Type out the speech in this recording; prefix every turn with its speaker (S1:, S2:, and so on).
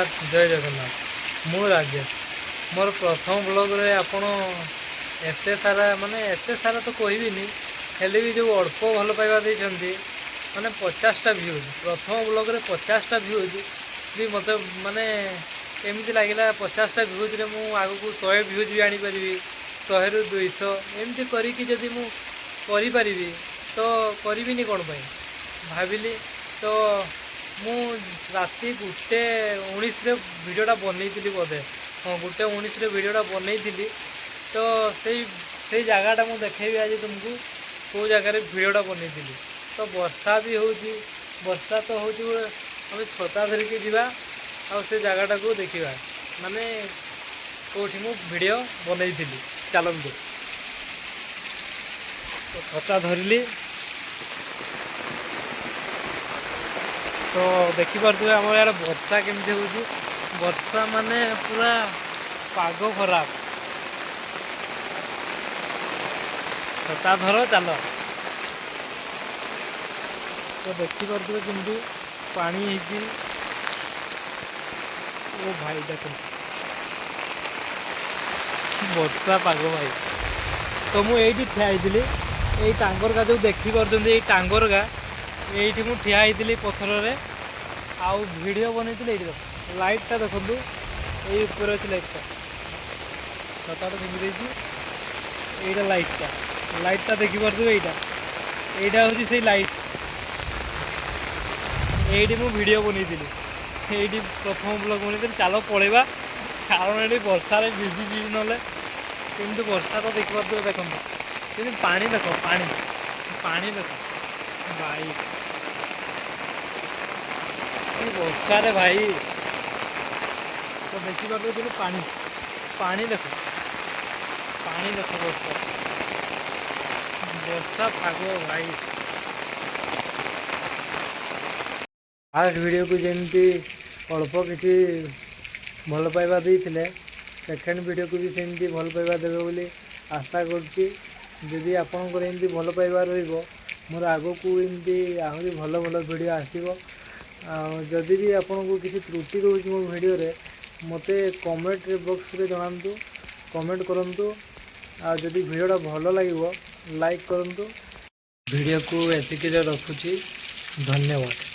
S1: ନମସ୍କାର, ଜୟ ଜଗନ୍ନାଥ। ମୁଁ ରାଜେଶ। ମୋର ପ୍ରଥମ ବ୍ଲଗ୍ରେ ଆପଣ ଏତେ ସାରା, ମାନେ ଏତେ ସାରା ତ କହିବିନି, ହେଲେ ବି ଯେଉଁ ଅଳ୍ପ ଭଲ ପାଇବା ଦେଇଛନ୍ତି, ମାନେ 50ଟା ଭ୍ୟୁଜ୍, ପ୍ରଥମ ବ୍ଲଗ୍ରେ 50ଟା ଭ୍ୟୁଜ୍ ବି ମୋତେ ମାନେ ଏମିତି ଲାଗିଲା, 50ଟା ଭ୍ୟୁଜ୍ରେ ମୁଁ ଆଗକୁ 100 ଭ୍ୟୁଜ୍ ବି ଆଣିପାରିବି, 100ରୁ 200, ଏମିତି କରିକି ଯଦି ମୁଁ କରିପାରିବି ତ କରିବିନି କ'ଣ ପାଇଁ ଭାବିଲି। ତ ମୁଁ ରାତି 1:19ରେ ଭିଡ଼ିଓଟା ବନେଇଥିଲି ବୋଧେ। ହଁ, 1:19ରେ ଭିଡ଼ିଓଟା ବନେଇଥିଲି। ତ ସେଇ ସେଇ ଜାଗାଟା ମୁଁ ଦେଖେଇବି ଆଜି ତୁମକୁ, କେଉଁ ଜାଗାରେ ଭିଡ଼ିଓଟା ବନେଇଥିଲି। ତ ବର୍ଷା ବି ହେଉଛି, ବର୍ଷା ତ ହେଉଛି, ଆମେ ଛତା ଧରିକି ଯିବା ଆଉ ସେ ଜାଗାଟାକୁ ଦେଖିବା, ମାନେ କେଉଁଠି ମୁଁ ଭିଡ଼ିଓ ବନେଇଥିଲି। ଚାଲନ୍ତୁ। ତ ଛତା ଧରିଲି। ତ ଦେଖିପାରୁଥିବେ ଆମର ଇଆଡ଼େ ବର୍ଷା କେମିତି ହେଉଛି। ବର୍ଷା ମାନେ ପୁରା ପାଗ ଖରାପ। ଛତା ଧର, ଚାଲ। ତ ଦେଖିପାରୁଥିବେ କେମିତି ପାଣି ହେଇଛି। ଓ ଭାଇ, ଦେଖନ୍ତୁ ବର୍ଷା ପାଗ ଭାଇ। ତ ମୁଁ ଏଇଠି ଠିଆ ହେଇଥିଲି, ଏଇ ଟାଙ୍ଗରଗା ଯେଉଁ ଦେଖିପାରୁଛନ୍ତି, ଏଇ ଟାଙ୍ଗରଗା, ଏଇଠି ମୁଁ ଠିଆ ହେଇଥିଲି ପଥରରେ ଆଉ ଭିଡ଼ିଓ ବନେଇଥିଲି। ଏଇଠି ଦେଖ, ଲାଇଟ୍ଟା ଦେଖନ୍ତୁ, ଏଇ ଉପରେ ଅଛି ଲାଇଟ୍ଟା। ଛତାଟା ଫିଙ୍ଗି ଦେଇଛି। ଏଇଟା ଲାଇଟ୍ଟା, ଲାଇଟ୍ଟା ଦେଖିପାରୁଥିବେ ଏଇଟା। ଏଇଟା ହେଉଛି ସେଇ ଲାଇଟ୍। ଏଇଠି ମୁଁ ଭିଡ଼ିଓ ବନେଇଥିଲି, ଏଇଠି ପ୍ରଥମ ବ୍ଲଗ୍ ବନେଇଥିଲି। ଚାଲ ପଳେଇବା, କାରଣ ଏଠି ବର୍ଷାରେ ଭିଜିଯିବି ନହେଲେ। କେମିତି ବର୍ଷା ତ ଦେଖିପାରୁଥିବେ, ଦେଖନ୍ତୁ କେମିତି ପାଣି। ଦେଖ ପାଣି, ପାଣି ଦେଖ ଭାଇ, କି ବର୍ଷାରେ ଭାଇ। ତ ଦେଖିପାରୁଥିବେ କିନ୍ତୁ ପାଣି, ପାଣି ଦେଖ, ପାଣି ଦେଖ, ବର୍ଷା, ବର୍ଷା ପାଗ ଭାଇ। ଫାର୍ଷ୍ଟ ଭିଡ଼ିଓକୁ ଯେମିତି ଅଳ୍ପ କିଛି ଭଲ ପାଇବା ଦେଇଥିଲେ, ସେକେଣ୍ଡ ଭିଡ଼ିଓକୁ ବି ସେମିତି ଭଲ ପାଇବା ଦେବେ ବୋଲି ଆଶା କରୁଛି। ଯଦି ଆପଣଙ୍କର ଏମିତି ଭଲ ପାଇବା ରହିବ, ମୋର ଆଗକୁ ଏମିତି ଆହୁରି ଭଲ ଭଲ ଭିଡ଼ିଓ ଆସିବ। ଆଉ ଯଦି ବି ଆପଣଙ୍କୁ କିଛି ତ୍ରୁଟି ରହୁଛି ମୋ ଭିଡ଼ିଓରେ, ମୋତେ କମେଣ୍ଟ ବକ୍ସରେ ଜଣାନ୍ତୁ, କମେଣ୍ଟ କରନ୍ତୁ। ଆଉ ଯଦି ଭିଡ଼ିଓଟା ଭଲ ଲାଗିବ, ଲାଇକ୍ କରନ୍ତୁ। ଭିଡ଼ିଓକୁ ଏତିକିରେ ରଖୁଛି। ଧନ୍ୟବାଦ।